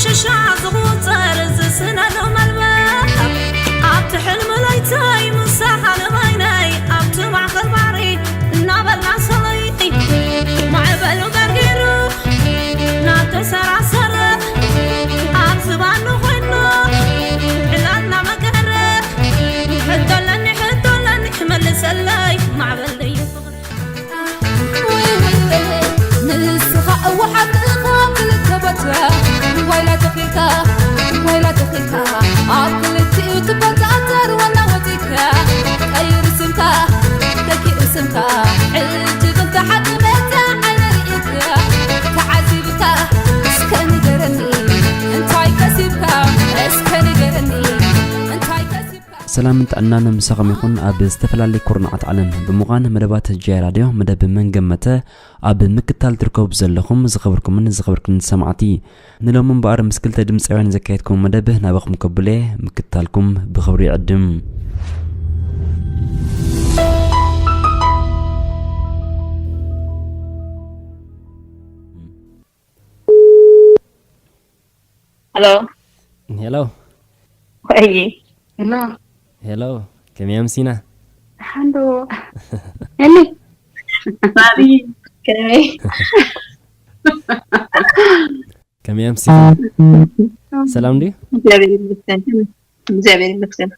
ሽሻ ዝቑጸር ዝስነሉ መልበብ ኣብቲ ሕልሚ ለይተይ ምሳኻ ንበይነይ ኣብቲ ማዕበል ባሕሪ እናበልና ሰለይ ማዕበሉ ገርጊሩ ናተሰራሰረ ኣብ ዝባኑ ኮይኑ ዕላልና መቀረ ሕቶለኒ ሕቶለኒ ክመልሰለይ ማዕበል ደይ ፍቕሪ ንስኻ እወሓት እኻ ክልተ ቦታ ዋይላ ተኺልካ ዋይላ ተኺልካ ኣብ ክልቲኡ ትበታተር ዋና ወፂካ ቀይር ስምካ ተኪኡ ስምካ ሕጂ ክልተ ሓቂ መታ ዓይነ ርኢካ ተዓዚብካ እስከ ንገረኒ እንታይ ከሲብካ እስከ ንገረኒ እንታይ ከሲብካ ሰላምን ጥዕናን ምሳኹም ይኹን። ኣብ ዝተፈላለየ ኩርናዓት ዓለም ብምዃን መደባት ጃይ ራድዮ መደብ መን ገመተ ኣብ ምክታል ትርከቡ ዘለኹም ዝኸበርኩምን ዝኸበርክን ሰማዕቲ፣ ንሎሚ እምበኣር ምስ ክልተ ድምፃውያን ዘካየድኩም መደብ ናባኹም ከብለ ምክታልኩም ብኽብሪ ይዕድም። ሄሎ ሄሎ ወይ ሄሎ ሄሎ ከመይ ኣምሲና ሓንዶ ሄሊ ማሪ ከመይ ከመይ ኣምሲና ሰላም ድዩ እግዚኣብሔር ይመስገን እግዚኣብሔር ይመስገን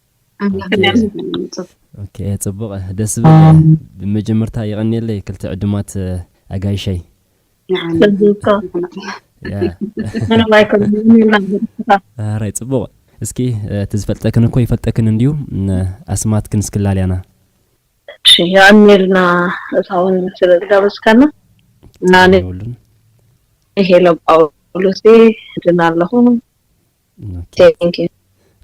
ኦኬ ጽቡቕ ደስ ዝብል ብመጀመርታ የቐንየለይ ክልተ ዕድማት ኣጋይሸይ ንዓና ንሕና ራይ ጽቡቕ እስኪ እቲ ዝፈልጠክን እኮ ይፈልጠክን እንድዩ ኣስማትክን እስክላልያና እሺ የቐንየልና እታ እውን ስለ ዝጋበዝካና እና የብሉን ንሄሎ ጳውሎስ ድና ኣለኹ ኦኬ thank you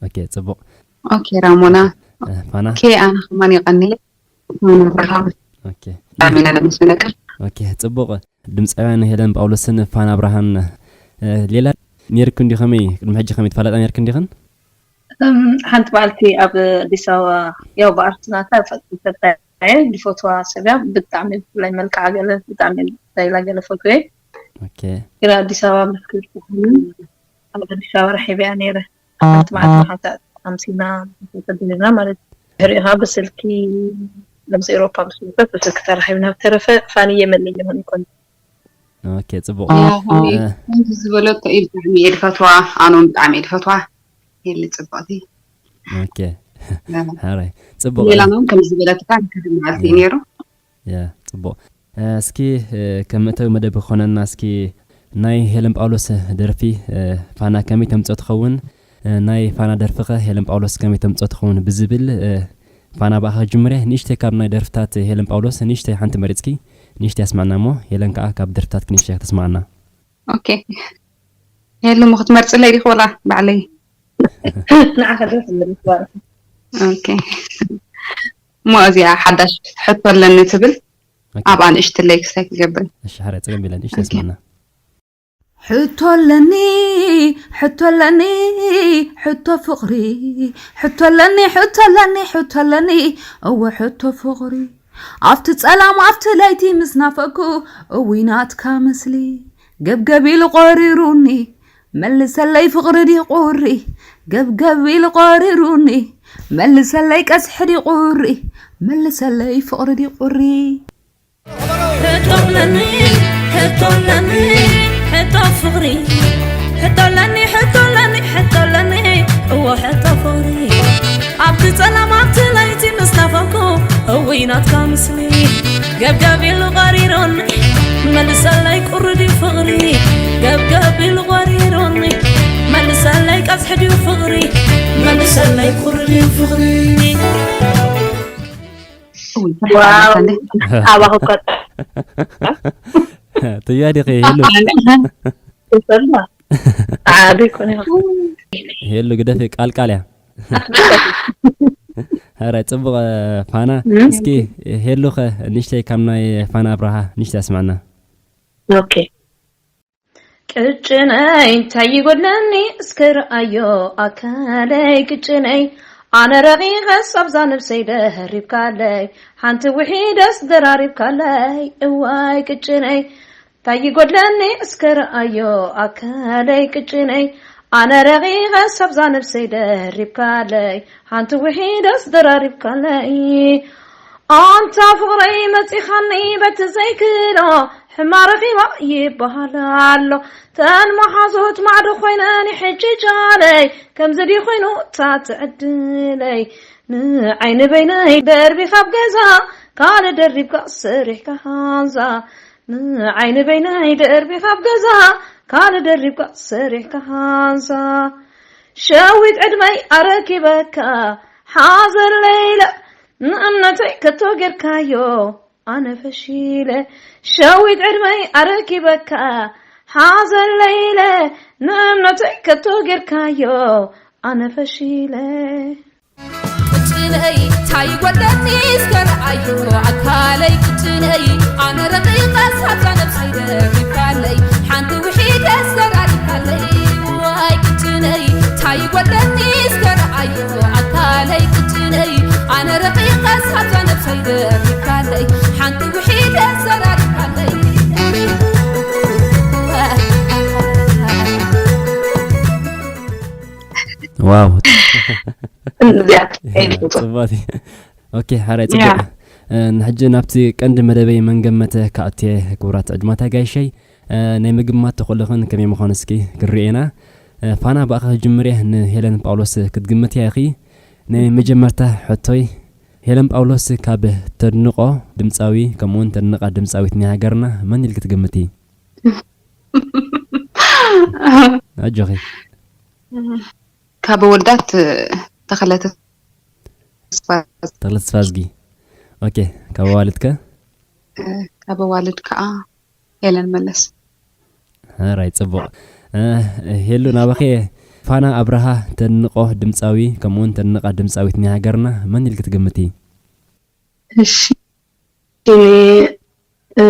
ኦኬ ጽቡቕ ኦኬ ራሞና ፋና ኦኬ ኣነ ከማን የቐንየ ፋና ብርሃን ኦኬ ብጣዕሚ ኢና ነመስግነካ ኦኬ ጽቡቕ ድምፃውያን ሄለን ጳውሎስን ፋና ብርሃን ሌላ ኔርክ እንዲ ከመይ ቅድሚ ሕጂ ከመይ ትፋለጣ ኔርክ እንዲኽን ሓንቲ በዓልቲ ኣብ ኣዲስ ኣበባ ያው ብኣርትናታ ፈጥተታየ ዝፈትዋ ሰብ እያ ብጣዕሚ ብፍላይ መልክዓ ገለ ብጣዕሚ ዳይላ ገለ ፈትወ ኢላ ኣዲስ ኣበባ መስክር ኣብ ኣዲስ ኣበባ ረሒበያ ነይረ ሓንቲ መዓልቲ ሓንሳእ ኣምሲና ተድልና ማለት እዩ ድሕሪኡ ከዓ ብስልኪ ምስ ኤሮፓ ምስ ዝብለት ብስልኪ ተራሒብና ብተረፈ ፋንየ መለየ ሆን ይኮን ኦኬ ጽቡቅ ከምዚ ዝበለቶ እዩ ብጣዕሚ እየ ዝፈትዋ ኣነ እውን ብጣዕሚ እየ ዝፈትዋ የሊ ጽብቅቲ ኦኬ ሓራይ ጽቡቅ ሌላ እውን ከምዚ ዝበለትካ ከድመዓልቲ እዩ ነይሩ ያ ጽቡቅ እስኪ ከም መእተዊ መደብ ክኾነና እስኪ ናይ ሄለን ጳውሎስ ደርፊ ፋና ከመይ ተምፅኦ ትኸውን ናይ ፋና ደርፊኸ ሄለን ጳውሎስ ከመይ ተምፅኦ ትኸውን ብዝብል ፋና ብኣኻ ክጅምር እየ ንእሽተይ ካብ ናይ ደርፍታት ሄለን ጳውሎስ ንእሽተይ ሓንቲ መሪፅኪ ንእሽተይ ኣስማዕና እሞ ሄለን ከዓ ካብ ደርፍታትኪ ንእሽተይ ከተስማዕና ኦኬ ሄሉ ሞ ክትመርፅለይ ዲኺ ወላ ባዕለይ ንዓኸ ደርፊ መሪፅዋ ኦኬ እሞ እዚኣ ሓዳሽ ሕቶ ኣለኒ ትብል ኣብኣ ንእሽትለይ ክሳይ ክገብር እሺ ሓረ ፀገም የለን እሺ ተስማና ሕቶ ኣለኒ ሕቶ ኣለኒ ሕቶ ፍቕሪ ሕቶ ኣለኒ ሕቶ ኣለኒ ሕቶ ኣለኒ እወ ሕቶ ፍቕሪ ኣብቲ ጸላም ኣብቲ ለይቲ ምስ ናፈኩ እውይ ናትካ ምስሊ ገብገብ ኢሉ ቆሪሩኒ መልሰለይ ፍቕሪ ድዩ ቁሪ ገብገብ ኢሉ ቆሪሩኒ መልሰለይ ቀዝሒ ድዩ ቁሪ መልሰለይ ፍቕሪ ድዩ ቁሪ ሕቶለኒ ሕቶለኒ ሕቶ ፍቕሪ ሕቶለኒ ሕቶለኒ ሕቶለኒ እዎ ሕቶ ፍቕሪ ኣብቲ ጸላም ኣብቲ ለይቲ ምስ ናፈኩ እውይ ናትካ ምስሊ ገብገብ ኢሉ ቀሪሮኒ መልሰለይ ቁሪ ድዩ ፍቕሪ ገብገብ ኢሉ ቀሪሮኒ መልሰለይ ቀዝሒ ድዩ ፍቕሪ መልሰለይ ቁሪ ድዩ ፍቕሪ ኣባኹ ትያ ዲኺ ሄሉ ሄሉ ግደፊ ቃልቃል እያ ኧረ ጽቡቕ ፋና እስኪ ሄሉኸ ንሽተይ ካብ ናይ ፋና ኣብርሃ ንሽተይ ኣስማዕና ኦኬ ቅጭነይ እንታይ ይጎድለኒ እስከ ረኣዮ ኣካለይ ቅጭነይ ኣነ ረቂቐስ ኣብዛ ነብሰይ ደሪብካለይ ሓንቲ ውሒደስ ደራሪብካለይ እዋይ ቅጭነይ እንታይ ይጎድለኒ እስከ ረኣዮ ኣካለይ ቅጭነይ፣ ኣነ ረቂቐ ሳብዛ ነብሰይ ደሪብካለይ፣ ሓንቲ ውሒደስ ደራሪብካለይ። ኣንታ ፍቕረይ መጺኻኒ በቲ ዘይክሎ፣ ሕማ ረኺባ ይበሃል ኣሎ። ተን መሓዙት ማዕዶ ኮይነን ይሕጂ ጃለይ፣ ከምዚ ድዩ ኮይኑ እታ ትዕድለይ? ንዓይኒ በይነይ ደርቢኻ ኣብ ገዛ፣ ካልእ ደሪብካ ሰሪሕካ ሃንዛ። ንዓይኒ በይነይ ደርቢኻ ኣብ ገዛ፣ ካልእ ደሪብካ ሰሪሕካ ሃንዛ። ሸዊት ዕድመይ ኣረኪበካ ሓዘን ለይለ፣ ንእምነተይ ከቶ ጌርካዮ ኣነ ፈሺለ። ሸዊት ዕድመይ ኣረኪበካ ሓዘን ለይለ፣ ንእምነተይ ከቶ ጌርካዮ ኣነ ፈሺለ። ቅጭነይ ታይ ይጎደኒ እስከ ረኣዮ ኣካለይ ቅጭነይ፣ ኣነ ረቂቐ ሳብዛ ነብሰይ ደሪብካለይ፣ ሓንቲ ውሒደ እስከ ራሪብካለይ። ዋይ ቅጭነይ ታይ ይጎደኒ እስከ ረኣዮ ኣካለይ ቅጭነይ፣ ኣነ ረቂቐ ሳብዛ ነብሰይ ደሪብካለይ፣ ሓንቲ ውሒደ እስከ ራሪብካለይ። ዋው እዚኣ እየ ዝፈትዋ። ጽቡቅ። ኦኬ ሓራይ ያ ጽቡቅ። እ፣ ንሕጂ ናብቲ ቀንዲ መደበይ መንገመተ ክኣቱ እየ። ክቡራት ዕድማት ኣጋይሸይ፣ እ፣ ናይ ምግማት ተኽእሎኽን ከመይ ምዃኑ እስኪ ክንርኢ ኢና። እ፣ ፋና ብኣኻ ክጅምር እየ። ንሄለን ጳውሎስ ክትግምትያ ኢኺ። ናይ መጀመርታ ሕቶይ፣ ሄለን ጳውሎስ ካብ ተድንቆ ድምፃዊ ከምኡውን ተድንቃ ድምፃዊት ናይ ሃገርና መን ኢልኪ ትግምቲ? ኣጆኺ። ካብ ኣወዳት ተኽለ ተስፋ ተኽለ ተስፋዝጊ። ኦኬ፣ ካብ ኣዋልድከ? ካብ ኣዋልድ ከዓ ሄለን መለስ። ሕራይ ጽቡቕ። እ፣ ሄሉ ናባኺ። ፋና ኣብርሃ ተድንቆ ድምጻዊ ከምኡውን ተድንቃ ድምጻዊት ናይ ሃገርና መን ኢልኪ ትግምቲ? እሺ እ፣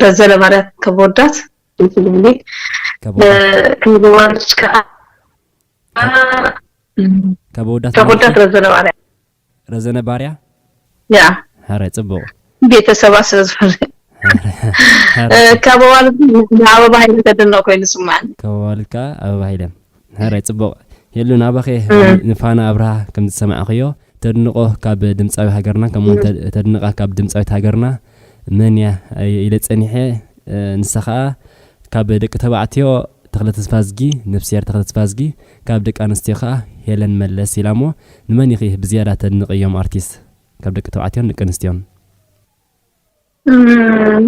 ረዘነ ባርያ ካብ ኣወዳት ትብሊ ካብ እ፣ ካብ ኣዋልድ ከዓ ካብ ኣወዳት ካብ ኣወዳት ረዘነ ባርያ ረዘነ ባርያ። ያ ሕራይ ጽቡቕ። ቤተሰባ ስለ ዝኾነ እ፣ ካብ ኣዋልድ ኣበባ ሃይለ ተድንቕ ኮይኑ ስማዕኒ። ካብ ኣዋልድ ከዓ ኣበባ ሃይለ። ሕራይ ጽቡቕ። ሄሉ ናባኺ። ንፋና ኣብርሃ ከም ዝሰማዕኽዮ ተድንቆ ካብ ድምጻዊ ሃገርና ከምኡውን ተ- ተድንቃ ካብ ድምጻዊት ሃገርና መን እያ ኢለ ጸኒሐ። እ፣ ንሳ ኸኣ ካብ ደቂ ተባዕትዮ ተኽለ ተስፋዝጊ፣ ነፍስሄር ተኽለ ተስፋዝጊ፣ ካብ ደቂ ኣንስትዮ ኸኣ ሄለን መለስ ኢላ። እሞ ንመን ኢኺ ብዝያዳ ተድንቅዮም ኣርቲስት ካብ ደቂ ተባዕትዮን ደቂ ኣንስትዮን? እም፣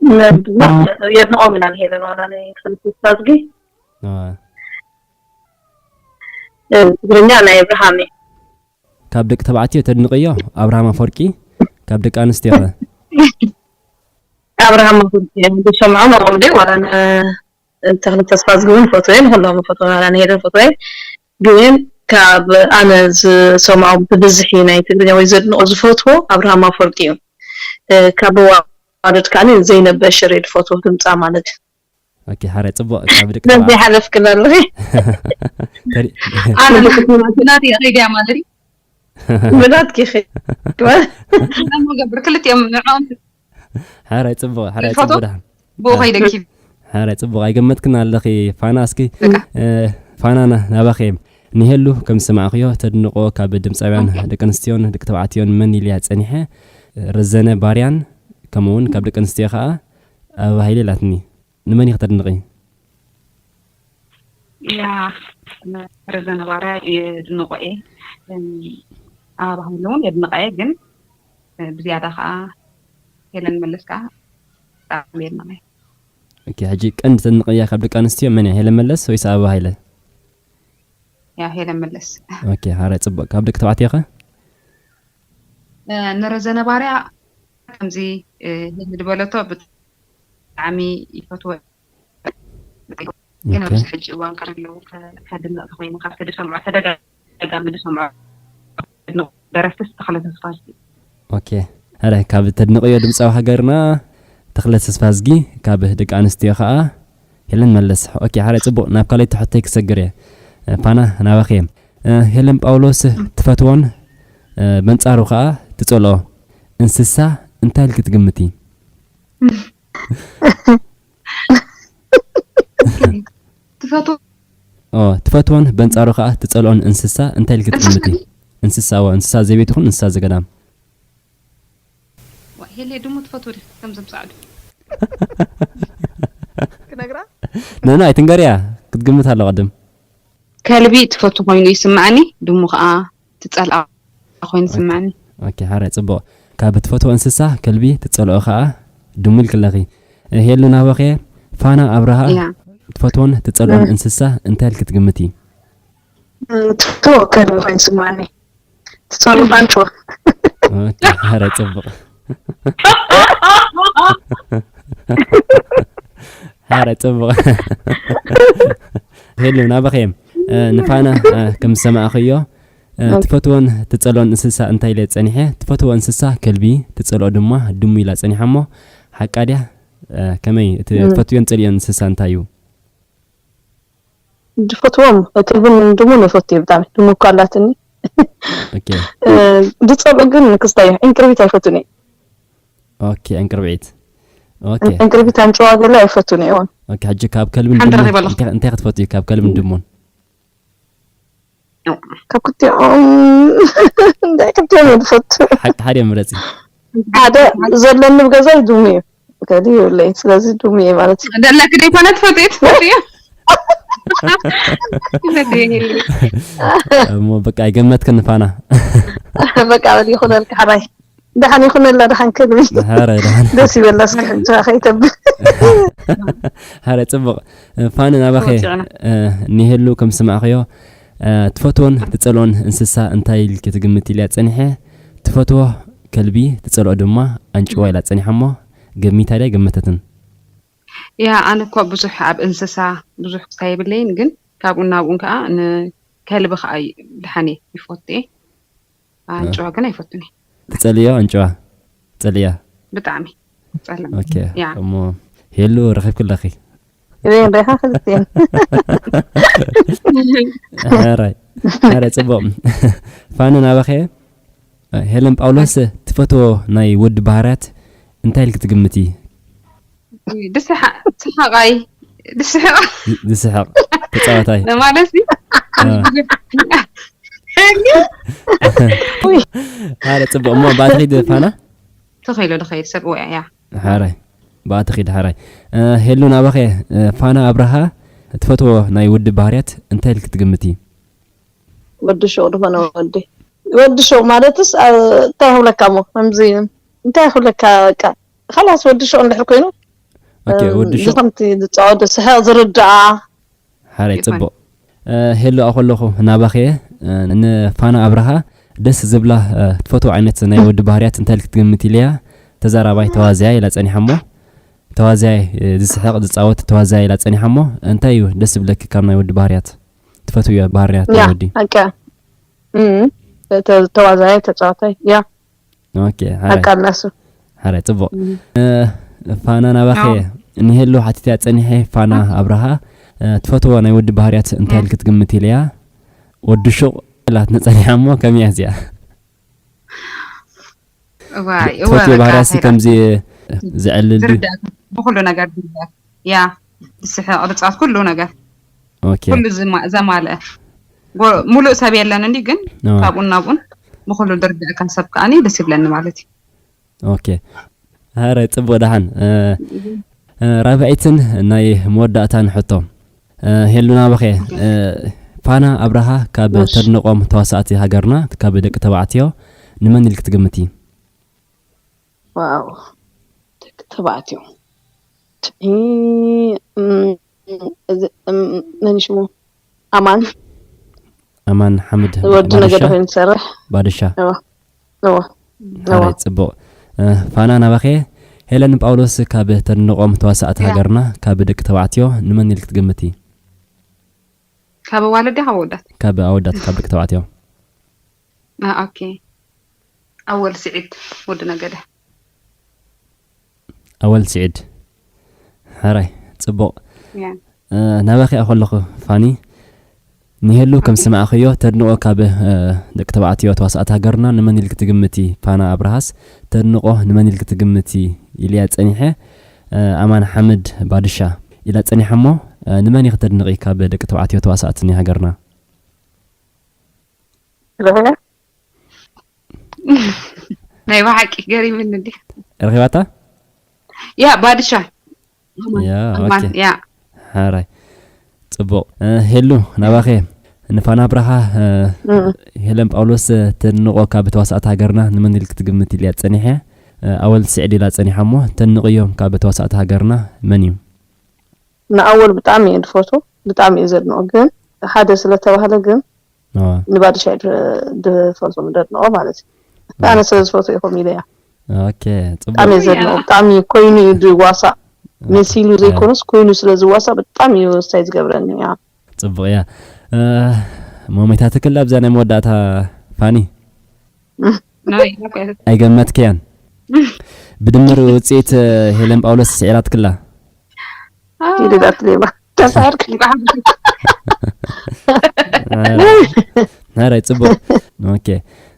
ነብና የድንቆም ኢና ንሄለን ዋላ ናይ ተኽለ ተስፋዝጊ። ኣዋ። እ፣ ትግርኛ ናይ ኣብርሃም እዩ። ካብ ደቂ ተባዕትዮ ተድንቅዮ ኣብርሃም ኣፈወርቂ፣ ካብ ደቂ ኣንስትዮ ኸ? ኣብርሃም ኣፈወርቂ እዮም ዝሰምዖም ኣቆምደ ዋላ ን-፣ ተኽለ ተስፋዝጊ እውን ፈትወ፣ ንኩሎም ፈትወ፣ ዋላ ንሄለን ፈትወ። ግን ካብ ኣነ ዝሰምዖም ብብዝሒ ናይ ትግርኛ ወይ ዘድንቆ ዝፈትዎ ኣብርሃም ኣፈወርቂ እዩ። እ፣ ካብ ኣዋልድ ከዓኒ ዘይነብ በሽር እየ ዝፈትዎ፣ ድምፃ ማለት እዩ። ኦኬ፣ ሓራይ ጽቡቕ። ካብ ደቂ ስለዚ ተባዕትዮ ሓለፍክና ኣለኺ። ተሪ- ኣነ ናትይ ኸይድያ ማለት እዩ። ብናትኪ ኸ ሞ ገብር ክልቲኦም ንዕኦም ሓራይ ጽቡቕ፣ ሓራይ ፎቶ? ጽቡቕ ደሓን። ብኡ ከይደኪብ ሓራይ ጽቡቕ። ኣይገመትክን ኣለኺ ፋና። እስኪ በቃ እ፣ ፋና ና- ናባኺ እዮም። ንሄሉ ከም ዝሰማዕኽዮ ተድንቆ ካብ ድምፃውያን ደቂ ኣንስትዮን ደቂ ተባዕትዮን መን ኢልያ ጸኒሐ? ረዘነ ባርያን ከምኡውን ካብ ደቂ ኣንስትዮ ኸኣ ኣበባ ሃይለ ኢላትኒ። ንመን ኢኺ ተድንቂ? ያ ረዘነ ባርያ የድንቆ እየ። እም፣ ኣበባ ሃይለ እውን የድንቃ እየ፣ ግን እ፣ ብዝያዳ ከዓ ሄለን መለስ ከዓ ብጣዕሚ የድንቃ እየ። ኦኬ፣ ሕጂ ቀንዲ ተድንቅያ ካብ ደቂ ኣንስትዮ መን እያ? ሄለን መለስ ወይስ ኣበባ ሃይለ? ያ ሄለን መለስ። ኦኬ፣ ሓራይ ጽቡቕ። ካብ ደቂ ተባዕትዮ ኸ? እ፣ ንረዘነ ባርያ ከምዚ እ፣ ሄሊ ዝበለቶ ብጣዕሚ ይፈትዎ። ግን ኦኬ። ኣብዚ ሕጂ እዋን ከለዉ ከድንቕ ተኮይኑ ካብቲ ዝሰምዖ ተደጋጋሚ ዝሰምዖ ደረፍትስ ተኽለ ተስፋዝጊ። ኦኬ። ሕራይ ካብ ተድንቅዮ ድምፃዊ ሃገርና ተኽለ ተስፋዝጊ፣ ካብ ደቂ ኣንስትዮ ኸኣ ሄለን መለስ። ኦኬ፣ ሓራይ ጽቡቕ። ናብ ካልኣይቲ ሕቶይ ክሰግር እየ። ፋና ናባኺ እየ። እ፣ ሄለን ጳውሎስ ትፈትዎን እ፣ በንጻሩ ኸኣ ትጸልኦ እንስሳ እንታይ ኢልኪ ትግምቲ? ትፈትዎን በንጻሩ ከኣ ትጸልኦን እንስሳ እንታይ ኢልኪ ትግምቲ? እንስሳ እወ፣ እንስሳ ዘቤት ይኹን እንስሳ ዘገዳም። ዋ፣ ሄሌ ድሙ ትፈትው ዲኺ? ከምዞም ጻዕዱ። ክነግራ ነና ኣይትንገርያ፣ ክትግምት ኣሎ ቅድም። ከልቢ ትፈቱ ኮይኑ ይስምዓኒ፣ ድሙ ከኣ ትጸልኣ ኮይኑ ይስምዓኒ። ኦኬ፣ ሓራይ ጽቡቕ። ካብ ትፈትዎ እንስሳ ከልቢ ትጸልኦ ከኣ ድሙ ኢልክለኺ። ሄሉ ናባኸ ፋና ኣብርሃ ያ። ትፈትዎን ትጸልኦን እንስሳ እንታይ ኢልኪ ትግምቲ? ትፈትዎ ከልቢ ኮይኑ ይስምዓኒ። ትጸልኦ ኣንጭዋ። ኦኬ፣ ሓራይ ጽቡቕ። ሓራይ ጽቡቕ። ሄሉ ናባኸ ንፋና ከም ዝሰማዕኽዮ ትፈትዎን ትጸልኦን እንስሳ እንታይ ኢለ ጸኒሐ? ትፈትዎ እንስሳ ከልቢ፣ ትጸልኦ ድማ ድሙ ኢላ ጸኒሓ እሞ ሓቃ ድያ? ከመይ እቲ ትፈትዎን ትጸልኦን እንስሳ እንታይ እዩ? ድፈትዎም ከልብን ድሙን ይፈቱ እየ ብጣዕሚ። ድሙ እኳ ኣላትኒ። ኦኬ ድጸልኦ ግን ክስታይ እዩ። ዕንቅርቢት ኣይፈቱን እየ። ኦኬ ዕንቅርቢት። ኦኬ ዕንቅርቢት ኣንጭዋ ገለ ኣይፈቱን እየ እውን። ኦኬ ሕጂ ካብ ከልብን ሓንቲ ድሙን ረኺበ ኣለኹ። እንታይ እንታይ ክትፈትዩ ካብ ከልብን ድሙን? ካብ ክልቲኦም እንታይ ክልቲኦም እየ ዝፈቱ። ሓቂ ሓደ ምረጺ። ሓደ ዘለኒ ብገዛይ ድሙ እዩ። ከልቢ የብለይ። ስለዚ ድሙ እየ ማለት እዩ። ደለክ ደይኮነ ትፈትዩ ትፈትዩ። እሞ በቃ ኣይገመትክን ፋና። በቃ በል ይኹነልካ ሓራይ። ደሓን ይኹነላ ደሓን ከልቢ። ሓራይ ደሓን። ደስ ይበላ እስኪ ሕጂ ከይተብል። ሓራይ ጽቡቕ። ፋኒ ናባኸ ወፂዕና። ንሄሉ ከም ዝሰማዕኽዮ ትፈትዎን ትጸልኦን እንስሳ እንታይ ኢልኪ ትግምት ኢልያ ጸኒሐ። ትፈትዎ ከልቢ ትጸልኦ ድማ ኣንጭዋ ኢላ ጸኒሓ እሞ ገሚታ ድያ ገመተትን? ያ ኣነ እኮ ብዙሕ ኣብ እንስሳ ብዙሕ ክስታይ የብለይን፣ ግን ካብኡ ናብኡን ከዓ ንከልቢ ከዓ እዩ ደሓን እየ ይፈቱ እየ። ኣንጭዋ ግን ኣይፈቱን እየ ትጸልዮ ኣንጭዋ? ትጸልያ? ብጣዕሚ ጸልም። ኦኬ ያ። እሞ ሄሉ ረኺብኪ ኣለኺ። እቤን ሬኻ ክልቲን ሕራይ ሕራይ ጽቡቕ። ፋኒ ናባኸ ሄለን ጳውሎስ ትፈትዎ ናይ ወዲ ባህርያት እንታይ ኢልኪ ትግምቲ? ድስሓ- ሰሓቓይ ድስሕቕ ዝስሕቕ ተጻዋታይ ማለት ሲ ሓደ ጽቡቕ እሞ ብኣትኺድ ፋና ተኸይሎ ድኸይድ ሰብ ወያ ያ ሓራይ ብኣትኺድ ሓራይ ሄሉ ናባኸ ፋና ኣብርሃ ትፈትዎ ናይ ወዲ ባህርያት እንታይ ኢልኪ ትግምቲ? ወዲ ሹቕ ዝኾነ ወዲ ወዲ ሹቕ ማለትስ ኣብ- እንታይ ይብለካ እሞ ከምዚ እንታይ ይብለካ በቃ ኻላስ ወዲ ሹቕ እንድሕር ኮይኑ ኦኬ ወዲ ሹቕ ከምቲ ዝፃወዶ ስሕቕ ዝርድኣ ሓራይ ይኾን። ጽቡቕ ሄሉ ኣኸለኹ ናባኸ ንፋና ኣብርሃ ደስ ዝብላ ትፈትዎ ዓይነት ናይ ወዲ ባህርያት እንታይ ኢልኪ ትግምት ኢለያ ተዛራባይ ተዋዝያ ኢላ ጸኒሓ እሞ ተዋዝያይ ዝስሕቕ ዝጻወት ተዋዝያይ ኢላ ጸኒሓ እሞ እንታይ እዩ ደስ ዝብለኪ ካብ ናይ ወዲ ባህርያት ትፈትውዮ ባህርያት ናይ ያ ወዲ ሓቂ እም፣ ተ- ተዋዛያይ ተፃዋታይ ያ ኦኬ ሓራይ ሓቂ ኣላሱ ሓራይ ጽቡቕ ፋና ናባኸ ኣዎ። ንሄሉ ሓቲትያ ጸኒሐ ፋና ኣብርሃ ትፈትዎ ናይ ወዲ ባህርያት እንታይ ኢልኪ ትግምት ኢለያ ወዲ ሹቕ ኢላትና ጸኒሓ እሞ ከመይ እያ እዚኣ ዋይ እወ ትፈትዮ በቃ ባህርያት ሲ ከይዳ ከምዚ ዘዕልል ድዩ ዝርዳእ ብኩሉ ነገር ዝርዳእ ያ ዝስሕቕ ዝጻወት ኩሉ ነገር ኦኬ ኩሉ ዝማ- ዘማልአ ጎ- ሙሉእ ሰብ የለን እንዲ ግን ኣዎ። ካብኡን ናብኡን ብኩሉ ዝርዳእካ ሰብ ከዓኒ ደስ ይብለኒ ማለት እዩ ኦኬ ሃረ ጽቡቅ ደሓን እ፣ እ፣ ራብዐይትን ናይ መወዳእታን ሕቶ እ፣ ሄሉና በኸ እ፣ ፋና ኣብርሃ ካብ እሺ። ተድንቆም ተዋሳእቲ ሃገርና ካብ ደቂ ተባዕትዮ ንመን ኢልክ ትግምቲ? ዋው ደቂ ተባዕትዮ እ፣ እም፣ እዚ፣ እም፣ መን ሽሙ ኣማን ኣማን ሓምድ ወዲ ነገደ ባድሻ ኮይኑ ዝሰርሕ ባድሻ እዋ እዋ እዋ ሓራይ ጽቡቕ እ፣ ፋና ናባኸ ሄለን ጳውሎስ ካብ ተድንቆም ተዋሳእቲ ያ። ሃገርና ካብ ደቂ ተባዕትዮ ንመን ኢልክ ትግምቲ? ካብ ኣዋልድ ካብ ኣወዳት ካብ ኣወዳት ካብ ደቂ ተባዕትዮ አ፣ ኦኬ ኣወል ስዒድ ወዲ ነገደ ኣወል ስዒድ ሓራይ ጽቡቕ ያ እ፣ ናባኺ ከለኹ ፋኒ ንሄሉ ከም ዝሰማዕኽዮ ተድንቆ ካብ እ፣ ደቂ ተባዕትዮ ተዋሳእቲ ሃገርና ንመን ኢልክ ትግምቲ? ፋና ኣብርሃስ ተድንቆ ንመን ኢልክ ትግምቲ ኢልያ ጸኒሐ እ፣ ኣማን ሓምድ ባድሻ ኢላ ጸኒሐ እሞ እ፣ ንመን ኢኺ ተድንቒ ካብ ደቂ ተባዕትዮ ተዋሳእቲ ናይ ሃገርና? ስለሆነ ናይ ብሓቂ ገሪምኒ እንዲ ረኺባታ? ያ ባድሻ ያ፣ ኣማን ኦኬ። ያ ሓራይ። ጽቡቕ። እ፣ ሄሉ፣ ናባኸ ንፋና ብራኻ፣ እ፣ ሄለን ጳውሎስ፣ እ፣ ተድንቖ ካብ ተዋሳእቲ ሃገርና ንመን ኢልክ ትግምት ኢልያ ጸኒሐ? እ፣ ኣወል ስዕድ ኢላ ጸኒሓ እሞ፣ ተድንቕዮም ካብ ተዋሳእቲ ሃገርና መን እዩ? ንኣወል ብጣዕሚ እየ ዝፈትዎ፣ ብጣዕሚ እየ ዘድንቆ። ግን ሓደ ስለተባህለ ግን ኣዋ። ንባድሻ እየ ድ- ድፈትዎ፣ ደድንቆ ማለት እዩ። ኣነ ስለ ዝፈትዎ ኢኹም ኢለ እያ። ኦኬ፣ ጽቡቕ። ብጣዕሚ እየ ዘድንቆ። ብጣዕሚ ኮይኑ እዩ ድዋሳእ፣ መሲሉ ያ። ዘይኮነስ ኮይኑ ስለ ዝዋሳእ ብጣዕሚ እዩ ወሳይ ዝገብረኒ። ያ ጽቡቕ እያ። እ፣ ሞሜታት ክል ኣብዛ ናይ መወዳእታ ፋኒ ናይ ኦኬ ኣይገመትክያን። ብድምር ውጽኢት፣ እ፣ ሄለን ጳውሎስ ስዒራትክላ። ኣዎ። ይደዳት ሌባ ተሳርክ እንኳዕ ሓራይ ጽቡቕ። ኦኬ፣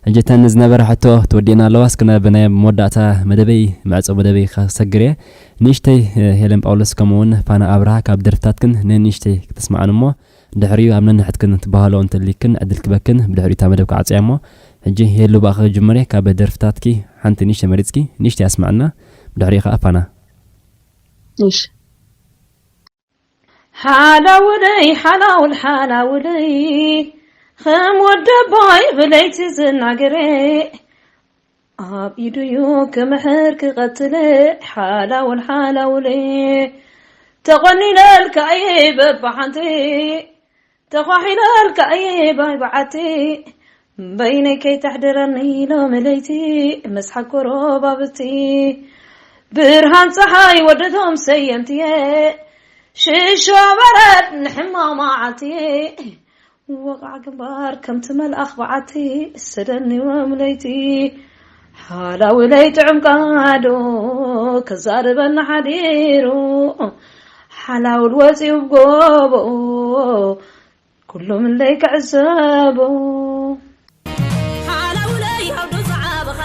ሕጂ እተን ዝነበረ ሕቶ ተወዲእና ኣለዋ። እስኪ ናብ ናይ መወዳእታ መደበይ፣ መዕጾ መደበይ ክሰግር እየ። ንእሽተይ፣ እ፣ ሄለን ጳውሎስ ከምኡ እውን ፋና ኣብርሃ ካብ ደርፍታትክን ንንእሽተይ ክተስምዓን እሞ፣ ድሕሪኡ ኣብ ነንሕድክን ትበሃሎ እንተሊክን ዕድል ክበክን፣ ብድሕሪኡ እታ መደብ ክዓጽያ እሞ፣ ሕጂ ሄሉ ብኣኺ ክጅምር እየ። ካብ ደርፍታትኪ ሓንቲ ንእሽተይ መሪጽኪ፣ ንእሽተይ ኣስምዓና፣ ብድሕሪኡ ከኣ ፋና። እሺ ሓላውለይ ሓላውል ሓላውለይ ከም ወደባይ ብለይቲ ዝናገረ ኣብ ኢዱዩ ክምሕር ክቐትለ ሓላውል ሓላውለይ ተቖኒነልካ እየ በብሓንቲ ተዃሒለልካ እየ ባይ በዓቲ በይነይ ከይተሕድረኒ ሎሚ ለይቲ ምስ ሓጎሮባብቲ ብርሃን ፀሓይ ወደቶም ሰየምትየ ሽሾ በረድ ንሕማቕ መዓልትየ ወቓዕ ግንባር ከምቲ መልኣኽ በዓቲ ሰደኒዎም ለይቲ ሓላዊ ለይቲ ዕምቃዶ ክዛረበና ሓዲሩ ሓላውል ወፂኡ ብጎቦ ኩሎም እንለይ ክዕዘቡ ሓላውለይ ኣብ ዶ ዝዓበኸ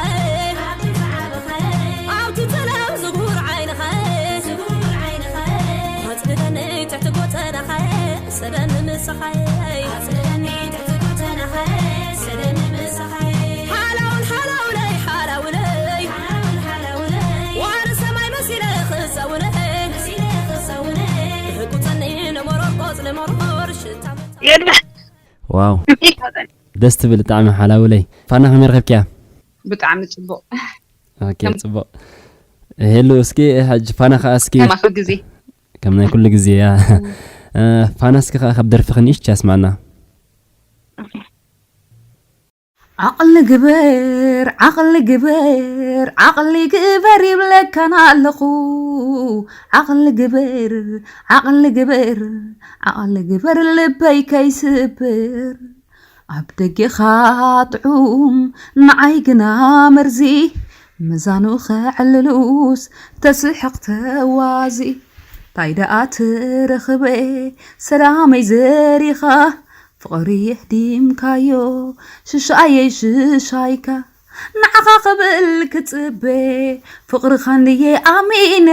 ኣብቲ ተለም ዝጉር ዓይንኸ ኣፅልለኒ ትሕቲ ጎተናኸ ሰደኒ ምሳኸይ ኣፅልለኒ ትሕቲ ጎተናኸ ሰደኒ ምሳኸይ ሓላውል ሓላውለይ ሓላውለይ ዋሪ ሰማይ መሲለ ክሰውነ መሲለ ክሰውነ ህቁፀኒ ንመሮር ቆፅሊ መሮር ሽታ ዋው፣ ደስ ትብል ብጣዕሚ ሓላውለይ። ፋና ከመይ ረኺብክያ? ብጣዕሚ ጽቡቕ ኦኬ፣ ጽቡቕ። ሄሉ፣ እስኪ ሕጂ ፋና ከኣ እስኪ ከማኺ ግዜ ከም ናይ ኩሉ ግዜ እያ። እ፣ ፋና እስኪ ከኣ ካብ ደርፍኺ ንእሽቶ ያስማዕና። ዓቕሊ ግበር ዓቕሊ ግበር ዓቕሊ ግበር ይብለካን ኣለኹ ዓቕሊ ግበር ዓቕሊ ግበር ዓቕሊ ግበር ልበይ ከይስብር ኣብ ደገኻ ጥዑም ንዓይ ግና መርዚ ምዛኑ ከዕልሉስ ተስሕቕ ተዋዚ ታይ ደኣ ትረኽበ ሰላመይ ዘሪኻ ፍቕሪ የህዲምካዮ ሽሻየይ ሽሻይካ ንዓኻ ክብል ክጽበ ፍቕርኻ እንድየ ኣሚነ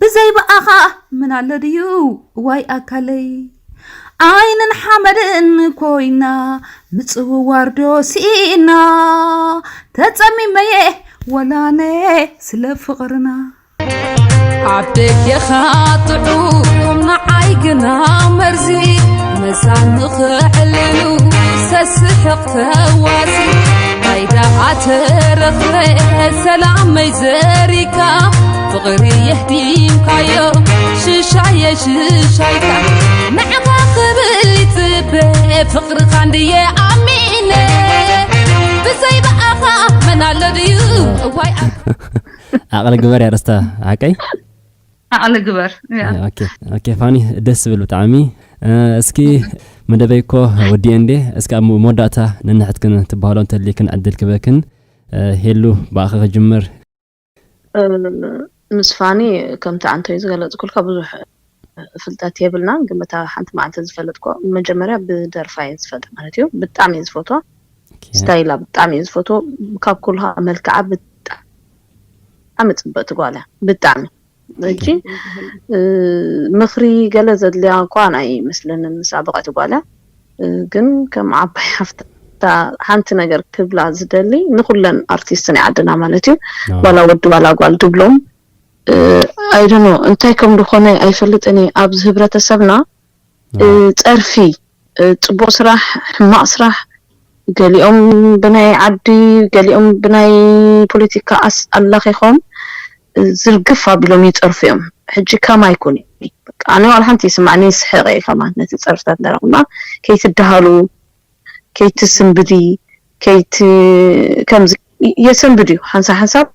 ብዘይ ብኣኻ ምን ኣሎ ድዩ እዋይ ኣካለይ ዓይንን ሓመድን ኮይና ምጽውዋር ዶ ስኢና ተጸሚመየ ወላነ ስለ ፍቕርና ኣብ ደገኻ ጥዑም ንዓይ ግና መርዚ መዛኑ ክዕልሉ ሰስሕቕ ተዋዚ ባይዳ ኣተረኽበ ሰላመይ ዘሪካ ፍቕሪ የህዲምካዮ ሽሻየ ሽሻይካ ንዕኻ ክብል ይጽበ ፍቕርኻ እንድየ ኣሚነ ብዘይ ብኣኻ መን ኣሎ ድዩ እዋይ ዓቕሊ ግበር ያርስታ ሓቀይ ዓቕሊ ግበር ያ። ኦኬ ኦኬ ፋኒ ደስ ዝብል ብጣዕሚ እ፣ እስኪ መደበይ እኮ ወዲኤ እንዴ እስኪ ኣብ መወዳእታ ነንሕትክን ትበሃሎ እንተልይክን ዕድል ክበክን እ፣ ሄሉ ብኣኸ ክጅምር ምስ ፋኒ ከምቲ ኣንቶይ ዝገለፅኩልካ ብዙሕ ፍልጠት የብልናን ግን በታ ሓንቲ መዓልቲ ዝፈለጥኮ መጀመርያ ብደርፋ እየ ዝፈልጥ ማለት እዩ ብጣዕሚ እየ ዝፈትዋ ስታይላ ብጣዕሚ እየ ዝፈትዎ ካብ ኩልካ መልክዓ ብጣዕሚ ፅብቅቲ ጓል እያ ብጣዕሚ ሕጂ ምኽሪ ገለ ዘድልያ እኳ ኣይመስለንን። ንሳ ብቕዕቲ ጓል እያ። ግን ከም ዓባይ ሓፍታ ሓንቲ ነገር ክብላ ዝደሊ ንኹለን ኣርቲስት ናይ ዓድና ማለት እዩ፣ ዋላ ወዲ ዋላ ጓል ድብሎም፣ ኣይደኖ እንታይ ከም ዝኾነ ኣይፈልጥን እየ። ኣብዚ ህብረተሰብና ጸርፊ፣ ጽቡቕ ስራሕ፣ ሕማቕ ስራሕ፣ ገሊኦም ብናይ ዓዲ፣ ገሊኦም ብናይ ፖለቲካ ኣስ ኣላኺኾም ዝርግፍ ኣቢሎም ይጸርፉ እዮም። ሕጂ ከማይ ኩኒ፣ ኣነ ዋላ ሓንቲ ይስማዕኒ፣ ይስሕቕ እየ ከማን ነቲ ጸርፍታት እንዳረኹና። ከይትደሃሉ፣ ከይትስንብዲ፣ ከይት ከምዚ የሰንብድ እዩ። ሓንሳብ ሓንሳብ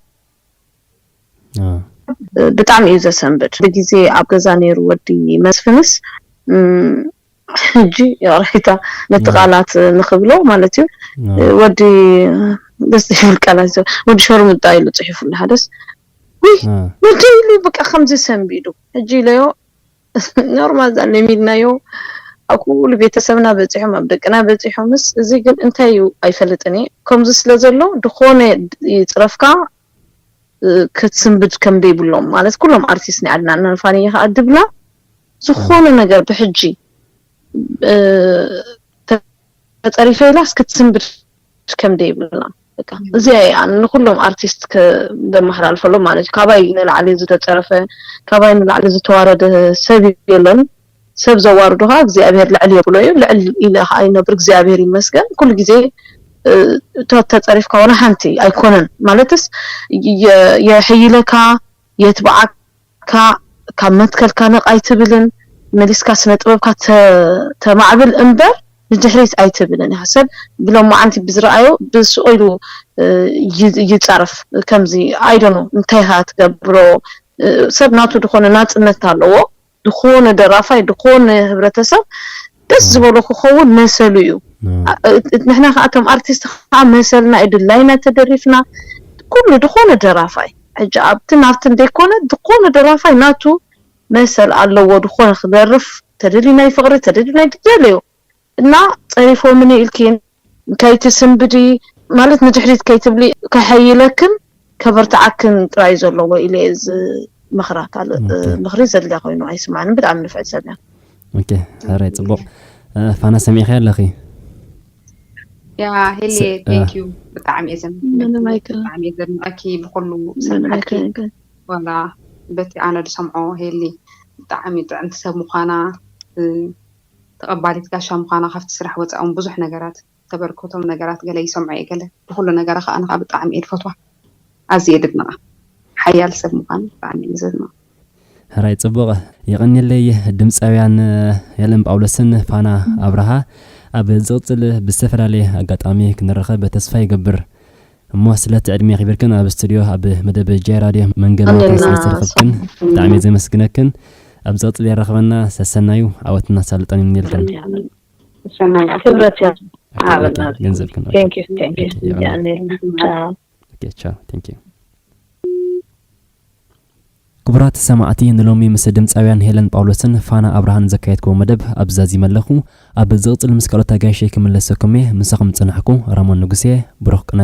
ብጣዕሚ እዩ ዘሰንብድ። ብግዜ ኣብ ገዛ ነይሩ ወዲ መስፍንስ ሕጂ ይቕሬታ ነቲ ቃላት ንኽብሎ ማለት እዩ። ወዲ ደስ ይብል ቃላት፣ ወዲ ሸርሙጣ ኢሉ ጽሒፉሉ ሓደስ፣ ውይ ወዲ ኢሉ በቃ ከምዚ ሰንቢዱ። ሕጂ ኢለዮ ኖርማል ዛለ ሚድናዮ ኣብ ኩሉ ቤተሰብና በጺሖም፣ ኣብ ደቅና በጺሖምስ፣ እዚ ግን እንታይ እዩ ኣይፈልጥን እየ። ከምዚ ስለ ዘሎ ድኾነ ይጽረፍካ ክትስንብድ ከም ደይብሎም ማለት ኩሎም ኣርቲስት ናይ ዓድና እናንፋንየ ከዓ ድብላ ዝኾነ ነገር ብሕጂ ተጸሪፈ ኢላስ ክትስንብድ ከም ደይብላ። በቃ እዚኣ እያ ንኩሎም ኣርቲስት ከመሓላልፈሎም ማለት እዩ። ካባይ ንላዕሊ ዝተጸረፈ፣ ካባይ ንላዕሊ ዝተዋረደ ሰብ የለን። ሰብ ዘዋርዶ ከዓ እግዚኣብሔር ልዕል የብሎ እዩ። ልዕል ኢለ ከዓ ይነብር፣ እግዚኣብሔር ይመስገን። ኩሉ ግዜ ተጸሪፍካ ዋላ ሓንቲ ኣይኮነን ማለትስ የሕይለካ፣ የትብዓካ፣ ካብ መትከልካ ነቕ ኣይትብልን፣ መሊስካ ስነ ጥበብካ ተማዕብል እምበር ንድሕሪት ኣይትብልን ኢኻ። ሰብ ብሎማዓንቲ ብዝረኣዮ ብስቕ ኢሉ ይጻረፍ። ከምዚ ኣይደኖ እንታይ ኢኻ ትገብሮ? ሰብ ናቱ ዝኾነ ናጽነት ኣለዎ። ዝኾነ ደራፋይ፣ ዝኾነ ህብረተሰብ ደስ ዝበሎ ክኸውን መሰሉ እዩ። ንሕና ከዓ ከም ኣርቲስት ከዓ መሰልና እዩ፣ ድላይና ተደሪፍና ኩሉ ዝኾነ ደራፋይ ሕጂ ኣብቲ ናብቲ እንደይኮነ ዝኾነ ደራፋይ ናቱ መሰል ኣለዎ። ዝኾነ ክደርፍ ተደልዩ ናይ ፍቕሪ ተደልዩ ናይ ድደለዮ እና ጸሪፎምኒ ኢልኪን ከይትስንብዲ ማለት ንድሕሪት ከይትብሊ ከሐይለክን ከበርትዓክን ጥራይ ዘለዎ ኢለ እዚ ምኽራ ካልእ ምኽሪ ዘድልያ ኮይኑ ኣይስማዕን። ብጣዕሚ ንፍዕቲ ሰብ እያ። ኦኬ፣ ሕራይ ጽቡቕ። ፋና ሰሚዕኺ ኣለኺ? ያ ሄሌ፣ thank you። ብጣዕሚ እየ ዘምስግነኪ፣ ብጣዕሚ እየ ዘድንቀኪ ብኩሉ ስርሓትኪ። ዋላ በቲ ኣነ ዝሰምዖ ሄሊ ብጣዕሚ ጥዕምቲ ሰብ ምዃና፣ ተቐባሊት ጋሻ ምዃና፣ ካብቲ ስራሕ ወፃእ እውን ብዙሕ ነገራት ተበርክቶም ነገራት ገለ ይሰምዖ እየ፣ ገለ ብኩሉ ነገራ ከዓ ንኻ ብጣዕሚ እየ ዝፈትዋ፣ ኣዝየ እየ ዘድንቓ። ሓያል ሰብ ምዃን ብጣዕሚ እየ ዘድንቓ። ሕራይ ጽቡቕ፣ የቐንየለይ። ድምጻውያን ሄለን ጳውሎስን ፋና ኣብርሃ ኣብ ዝቕጽል ብዝተፈላለየ ኣጋጣሚ ክንራኸብ ተስፋ ይገብር። እሞ ስለቲ ዕድመ ኣኺብርክን ኣብ ስቱድዮ ኣብ መደብ ጃይ ራድዮ መንገዲ መርካይ ስለ ዝተረኸብክን ብጣዕሚ እየ ዘመስግነክን። ኣብ ዝቕጽል የራኽበና። ሰሰናዩ ዓወትና ሳልጣን ይምንየልክን። ሰናይ ክብረት እያ። ገንዘብክን Thank you, thank you። ኦኬ፣ ቻው። ቴንክ ዩ። ክቡራት ሰማዕቲ፣ ንሎሚ ምስ ድምፃውያን ሄለን ጳውሎስን ፋና ኣብርሃን ዘካየድክዎ መደብ ኣብዚ ዛዚመ ኣለኹ። ኣብ ዝቕፅል ምስ ካልኦት ኣጋይሸይ ክምለሰኩም እየ። ምሳኹም ዝፀናሕኩ ራሞን ንጉሴ። ብሩኽ ቅነ።